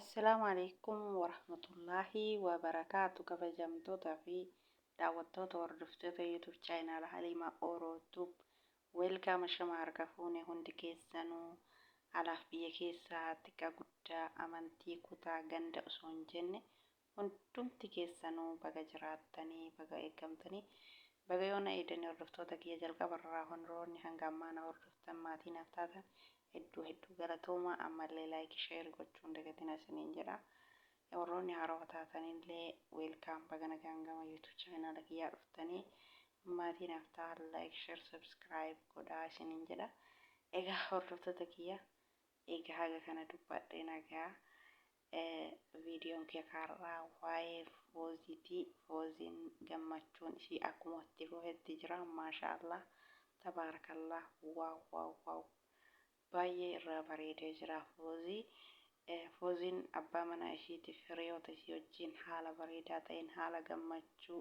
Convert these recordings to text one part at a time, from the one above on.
Assalaamu Aleykum Warahmatullaahi Wabarakaatu kabajamtoota fi daawwattoota hordoftoota YouTube channel Halima Oro Tube welcome ashama harka fuune hundi keessanuu alaaf biyya keessaa xiqqa guddaa amantii kutaa ganda osoo hin jenne hundumti keessanuu baga jiraattanii baga eeggamtanii baga yoona eedanii hordoftoota kiyya jalqabarraa honroonni hanga ammaa na hordoftan maatii naaf taatan Hedduu hedduu galatoomaa ammallee like share gochuu hin dagatinaa isiniin jedha. Warroonni haarawa taatanillee welcome baga nagaan gama YouTube channel kiyyaa dhuftanii maatii naaf ta'a like share subscribe godhaa isiniin jedha. Egaa hordoftoota kiyya egaa haga kana dubbadhee nagaa viidiyoon kiyya kaarraa waa'ee fooziiti. Fooziin gammachuun isii akkuma itti fufetti jira. Maasha Allah tabaarakallah waaw waaw waaw baay'ee irraa bareedee jira foozii. Fooziin abbaa manaa ishiitiif hiriyoota ishii wajjin haala bareedaa ta'een haala gammachuu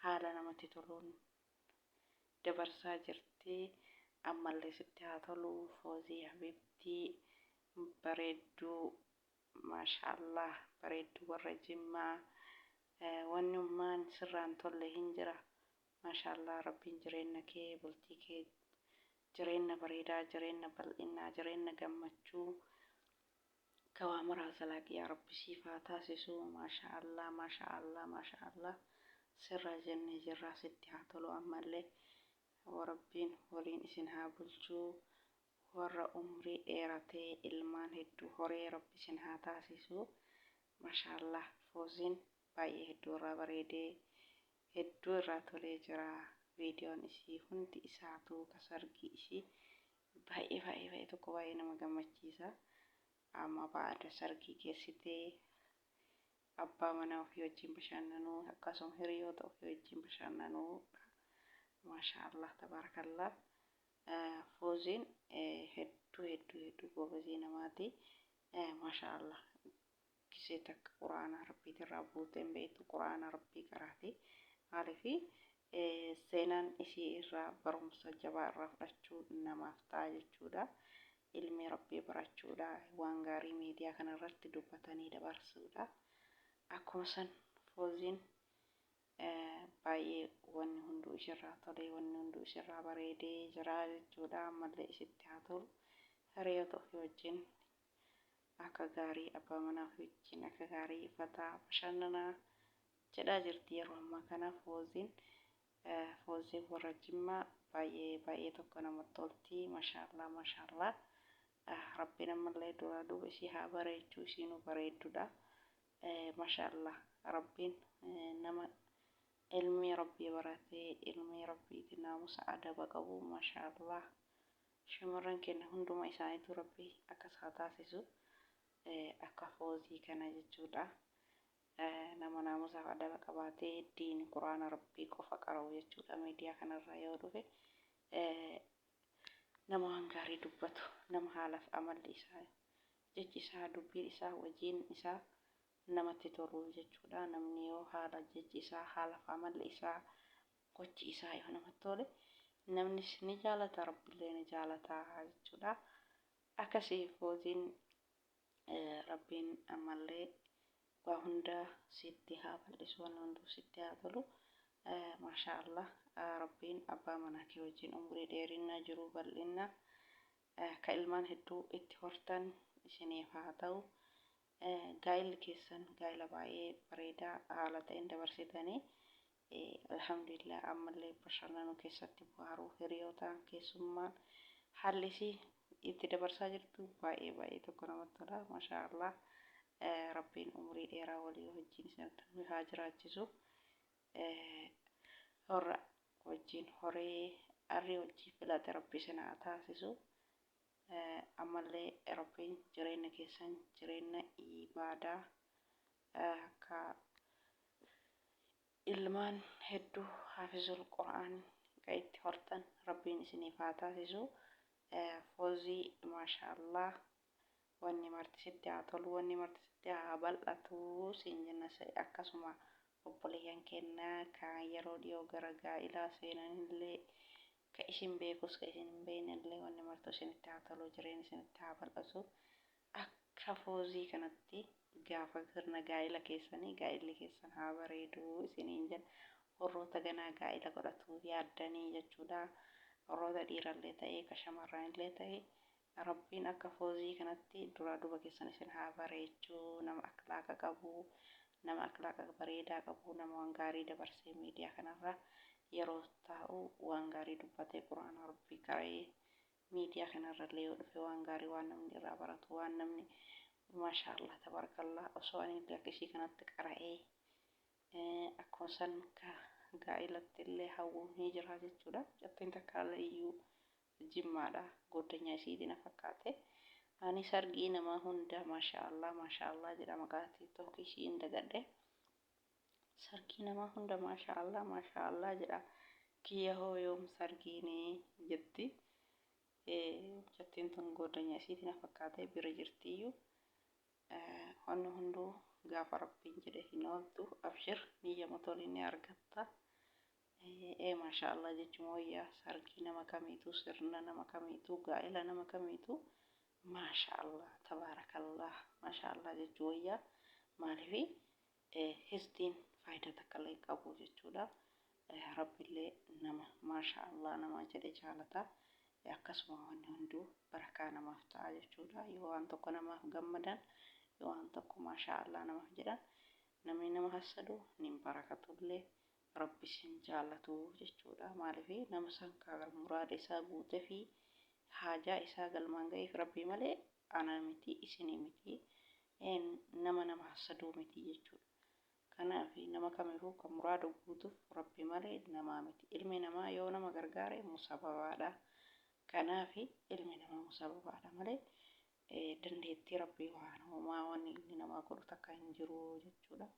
haala namatti toluun dabarsaa jirti. Ammallee sitti haa tolu foozii habiibtii bareedduu maashaallah bareedduu warra jimmaa wannummaan sirraan tolle hin jira maashaallah rabbiin jireenna kee bultii kee jireenna bareedaa jireenna bal'innaa jireenna gammachuu ka waa maraa zalaaqi yaa rabbi siif haa taasisu maashaallah maashaallah maashaallah sirraa jennee jirraa sitti haa tolu ammallee rabbiin waliin isin haa bulchuu Warra umrii dheeratee ilmaan hedduu horee rabbi isin haa taasisu. Masha Allah Fooziin baay'ee hedduu irraa bareedee hedduu irraa tolee jira. Viidiyoon isii hundi isaatuu ka sargii isii baay'ee baay'ee baay'ee tokko baay'ee nama gammachiisa. Amma ba'ada sargii geessitee abbaa manaa ofii wajjin bashannanuu akkasuma hiriyoota ofii wajjin bashannanuu maasha Allah tabaarakallah. Fooziin hedduu hedduu hedduu goobazii namaati. Maashaa Allah. Gisee takka quraana rabbiitirraa buutee hin beektu quraana rabbii qaraati. Maaliif seenaan isii irraa barumsa jabaa irraa fudhachuu namaaf ta'a jechuudha. Ilmi rabbii barachuudha. Waan gaarii miidiyaa kanarratti dubbatanii dabarsuudha. Akkuma san fooziin baay'ee wanni hunduu ishirraa tolee wanni hunduu ishirraa bareedee jira jechuudha. Ammallee ishitti haa tolu. Hiriyoota ofii wajjin akka gaarii abbaa manaa ofii wajjin akka gaarii fataa bashannanaa jedhaa jirti yeroo ammaa kana fooziin. Fooziin warra Jimmaa baay'ee baay'ee tokko namatti tolti. Mashaallaa mashaallaa. Rabbiin ammallee duraa duuba ishii haa bareechuu ishiinuu bareeddudha. Masha Allah rabbiin nama ilmii rabbii baratee ilmii rabbiiti naamusa adaba qabu masha Allah shamarran keenya hunduma isaaniitu rabbi akkas haa taasisu akka foozii kana jechuudha nama naamusaaf adaba qabaatee diin quraana rabbii qofa qara'u jechuudha miidiyaa kanarraa yoo dhufe nama waan gaarii dubbatu nama haalaaf amalli isaa Jechi isaa, dubbiin isaa, hojiin isaa namatti tolu jechuudha. Namni yoo haala jechi isaa, haalaaf amalli isaa, gochi isaa yoo namatti tole namnis ni jaalata, Rabbillee ni jaalata jechuudha. Akkasii fooziin Rabbiin ammallee waa hunda sitti haa bal'isu, wanni hunduu sitti haa tolu. Maashaa Allah Rabbiin abbaa manaa kee wajjin umrii dheerinna jiruu bal'inna ka ilmaan hedduu itti hortan isiniif haa ta'u. Gaa'illi keessan gaa'ila baay'ee bareedaa haala ta'een dabarsitanii alhamdulillah ammallee bashannanuu keessatti bohaaruu hiriyootaan keessummaan haalli isii itti dabarsaa jirtu baay'ee baay'ee tokko namatti tola. Mashaa Allah rabbiin umurii dheeraa walii wajjin isin haa jiraachisu. Warra wajjin horee arrii wajjin filate rabbi isin haa taasisu. Ammallee rabbiin jireenya keessan jireenya ibaadaa akka ilmaan hedduu haafizul qura'aan ka itti hortan rabbiin isiniif haa taasisu. Foozii maasha Allah Wanni marti sitti haa tolu, wanni marti sitti haa bal'atu siin jenna. Akkasuma obboleeyyan keenna ka yeroo dhiyoo gara gaa'ilaa seenanillee, ka isin beekus ka isin hin beennellee wanni martuu isinitti haa tolu, jireenyi isinitti haa bal'atu. Ka foozii kanatti gaafa sirna gaa'ila keessanii gaa'illi keessan haa bareedu isiniin jedha. Warroota ganaa gaa'ila godhatuuf yaaddanii jechuudha. Warroota dhiirallee ta'ee ka shamarranillee ta'e Rabbiin akka foozii kanatti duraa duuba keessan isin haa bareechu. Nama akhlaaqa qabu, nama akhlaaqa bareedaa qabu, nama waan gaarii dabarsee miidiyaa kanarra yeroo taa'u waan gaarii dubbatee Qur'aana Rabbii qara'ee miidiyaa kanarrallee yoo dhufe waan gaarii waan namni irraa baratu waan namni maashaa Allah tabarakallah osoo ani illee akka ishii kanatti qara'ee akkuma san ka gaa'ilatti illee hawwuun ni jira jechuudha. Mucattiin takka iyyuu Jimmaadha goddanyaa isiiti na fakkaate. Ani sargii namaa hunda maashaa Allah maashaa Allah jedha maqaa tiktok ishii hin dagadhe. Sargii namaa hunda maashaa Allah maashaa Allah jedha. Kiyya hoo yoom sargiini jetti. Mucattiin tun goodanya isiiti na fakkaate bira jirtiyyuu. Wanni hunduu gaafa Rabbiin jedhe hin ooltu abshir niyyama toli ni argatta. Ee maashaa Allah jechuun wayya sargii nama kamiituu sirna nama kamiituu gaa'ela nama kamiituu maashaa Allah tabaarakallah maashaa Allah jechuu wayya maalifi histiin faayidaa takka illee hin qabu jechuudha. Rabbillee nama maashaa Allah nama jedhe jaalata. Akkasuma wanni hunduu barakaa namaaf ta'a jechuudha. Yoo waan tokko namaaf gammadan, yoo waan tokko maashaa Allah namaaf jedhan, namni nama hassadu ni barakatullee Rabbi sin jaallatu jechuudha. Maaliif nama san muraada isaa guutee fi haajaa isaa galmaan ga'eef Rabbii malee ana miti isinii miti nama nama hassaduu miti jechuudha. Kanaaf nama kamiifuu kan muraada guutuuf Rabbi malee namaa miti. Ilmi namaa yoo nama gargaare musababaadha. Kanaaf ilmi namaa musababaadha malee dandeettii Rabbii waan homaa waan ilmi namaa godhu takka hin jiru jechuudha.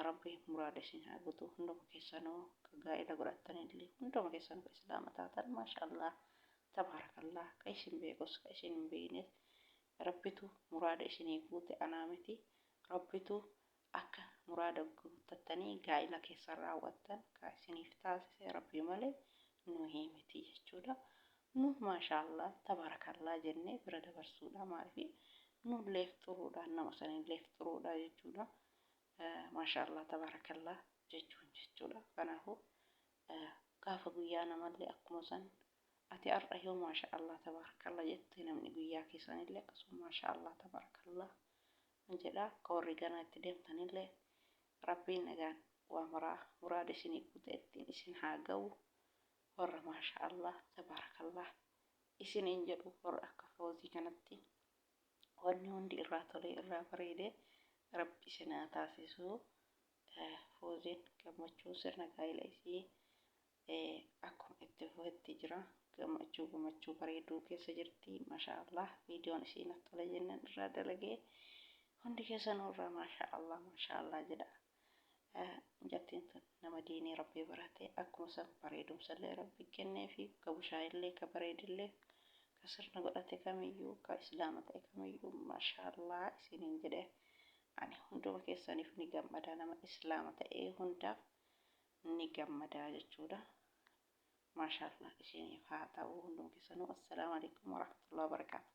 Rabbi muraada isin haa guutu hunduma keessanuu ka gaa'ela godhattanillee hunduma keessanuu ka islaama taatan maashaallah tabaarakallah ka isin beekus ka isin hin beeknes Rabbitu muraada isinii guute anaa miti Rabbitu akka muraada guuttattanii gaa'ila keessan raawwattan ka isiniif taasise Rabbi malee nuhii miti jechuudha. Nu maashaallah tabaarakallah jennee bira dabarsuudha maaliif nulleef xuruudha nama sanilleef xuruudha jechuudha. Maashaallah tabaarakallah jechuun jechuudha. Kanaafuu gaafa guyyaa namallee akkuma san ati har'a yoo maashaallah tabaarakallah jette namni guyyaa keessanillee akkasuma maashaallah tabaarakallah jedha. Akka warri ganaa itti deemtanillee Rabbiin nagaan waa maraa muraada isinii guute ittiin isin haa ga'u. Warra maashaallah tabaarakallah isiniin jedhu warra akka foozii kanatti wanni hundi irraa tolee irraa bareede Rabbi isin haa taasisu. Fooziin gammachuu sirna gaa'ila isii akkuma itti fufetti jira. Gammachuu gammachuu bareeduu keessa jirti. Masha Allah viidiyoon isii natti tole jennaan irraa dalagee hundi keessanuu irraa masha Allah masha Allah jedha. Mucattiin tun nama diinii Rabbii barate akkuma san bareedumsallee Rabbi kennee fi ka bushaayillee ka bareedillee ka sirna godhate kamiyyuu ka islaama ta'e kamiyyuu maashaallah isiniin jedhe ani hunduma keessaniif ni gammada nama islaama ta'e hundaaf ni gammada jechuudha. Maashaallah isiniif haa ta'u hunduma keessanuu assalaamu alaikum warahmatullahi wabarakaatu.